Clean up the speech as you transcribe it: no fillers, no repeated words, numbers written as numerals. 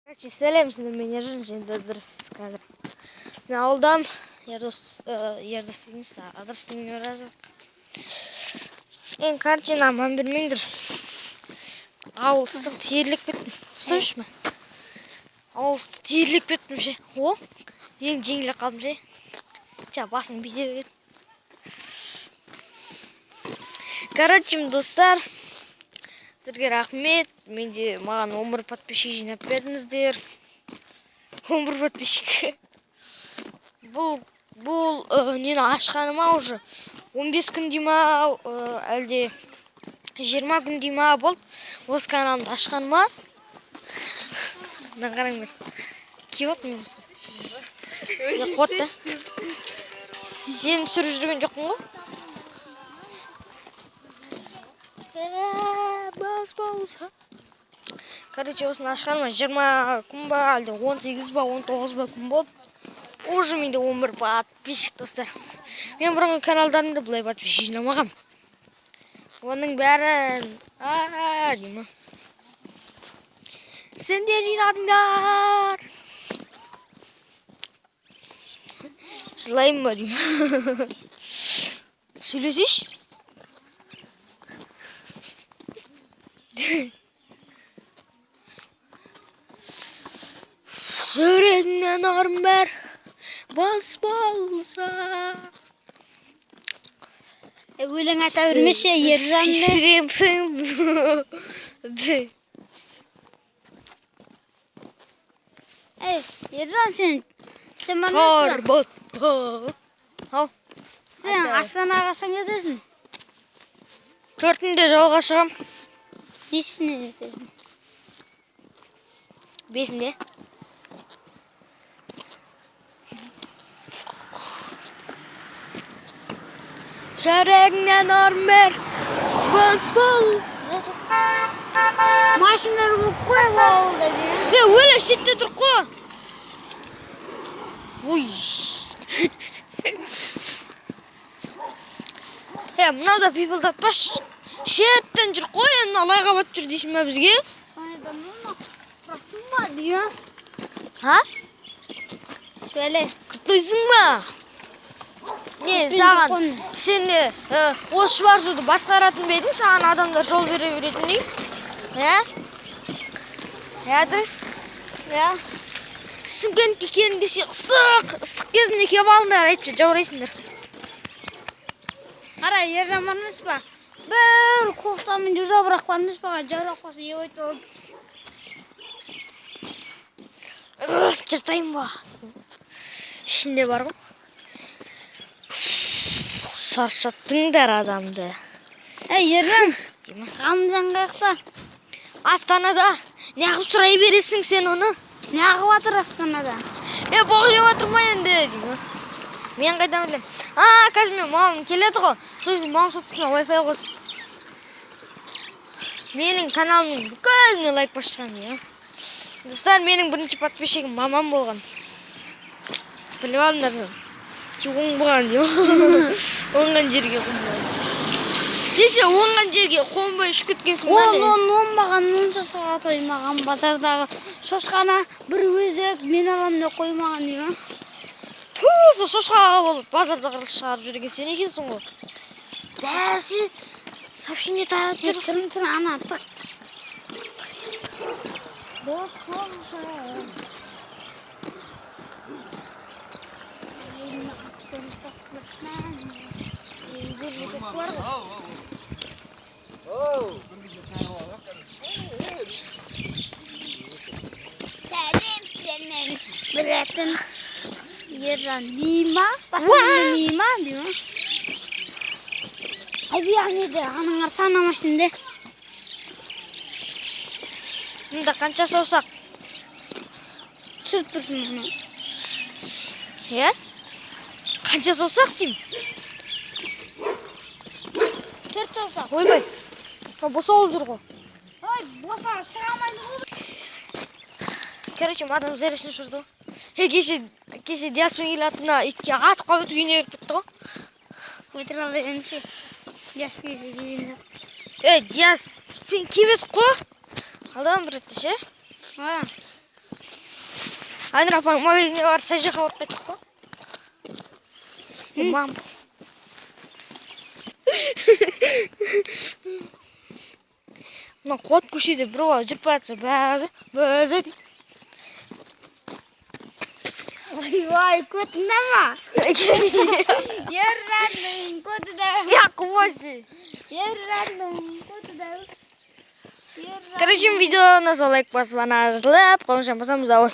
Короче, сәлем, сіздермен Ержан және Ыдырыс қазір. Мен ауылдамын. Ердос, Ердос емес, Ыдырыс деген бара жатыр. Енді короче, мына мән бермеңдер. Ауыл ыстық терлеп кеттім. Ұстаңызшы ма? Ауыл ыстық терлеп кеттім ше. О, енді жеңілдеп қалдым ше. Жа, басың бүйте береді. Короче, достар, сіздерге рахмет. Менде маған 11 подписчик жинап бердіңіздер. 11 подписчик. Бұл нені ашқаныма уже 15 күн дей ма, әлде 20 күн дей ма болды. Осы каналымды ашқаныма. Мына қараңдар. Киіп алды мен. Қуат та. Сен түсіріп жүрген жоқпын ғой. Бас болса. Короче, осыны ашқаныма 20 күн ба, әлде 18 ба, 19 ба күн болды. Уже менде 11 подписчик, достар. Мен бұрынғы каналдарымда бұлай подписчик жинамағам. Оның бәрін деймін. Сендер жинадыңдар. Жылайын ба деймін. Сөйлесейші. Жүрегіңнен орын бер, бас болса. Өлең айта бермеші, Ержан. Ей, Ержан, сен бар емессің ба? Сарбас. Ау, Сен Астанаға қашан кетесің? 4-інде жолға шығам. Несіне кетесің? 5-інде. Жүрегіңнен орын бер, бас болса. Машиналар болып қой бұл ауылда деген. Е, өлі шетте тұр қой. Ой. Е, мынау да пипылдатпашы. Шеттен жүр қой, енді лайға батып жүр дейсің ба бізге? Тұрасың ба деген. Ха? Сөйле. Құрттайсың ба? Не, саған, сен не, осы Шұбарсуды басқаратын ба едің? Саған адамдар жол бере беретіндей? Ә? Ә, Ыдырыс? Иә. Шымкентке келің десе, ыстық, ыстық кезінде келіп алыңдар, әйтпесе жаурайсыңдар. Қара, Ержан бар емес па? Бір кофтамен жүрді, бірақ бар емес па? Жаурап қалса, еп айтып алды. Жыртайын ба? Ішінде бар ғой. Шаршаттыңдар адамды. Ей, Ержан, Деймін. Ғалымжан қаяқта? Астанада неғып сұрай бересің сен оны? Неғып жатыр Астанада? Е, боқ жеп жатыр ма енді деймін. Мен қайдан білемін? А, қазір мен мамам келеді ғой. Сол кезде мамам сотасына Wi-Fi қосып. Менің каналымның бүкіліне лайк басқан, иә. Достар, менің бірінші подписчигім мамам болған. Біліп алыңдар. Оңбаған деймін. Оңған жерге қонбаған. Десе, оңған жерге қонбай ұшып кеткенсің ба Он, не? он, оңбаған, онша шошқа тоймаған, базардағы шошқаны бір өзі мен аламын деп қоймаған деймін. Ту, сол шошқаға болып базарда қырық шығарып жүрген сен екенсің ғой. Бәсе, сообщение таратып жүр. Тырым тырым ана тық. Бос болса. Сәлем сіздермен білетін Ержан дей ма? Басқа білмей ма дей ма? Ай, неде, аның арсана машинде. Мында қанша саусақ? Түсіріп тұрсың мұны. Иә? Қанша саусақ деймін? 4 саусақ. Ойбай. Босалып жүр ғой. Ой, боса шыға алмайды ғой. Короче, мадам зәресін ұшырды ғой. Е, кеше Диаспен келе мына итке атып қалып үйіне кіріп кетті ғой. Өтіре алайыншы. Диаспен келген жоқ. Е, Диаспен келіп едік қой. Алдан бір ретте ше. А, Айнұр апаның магазиніне барып, сәл жаққа барып қайттық қой. Мам. Мына Қуат көшеде бір бала жүріп бара жатса, бәрі бәзі дейді. Ойбай, көтінде ма? Ержанның көті де. Я қуашы. Ержанның көті де. Ержан. Короче, видеоны лайк басып, ана жазылып, қоңырауын басамыз, давай.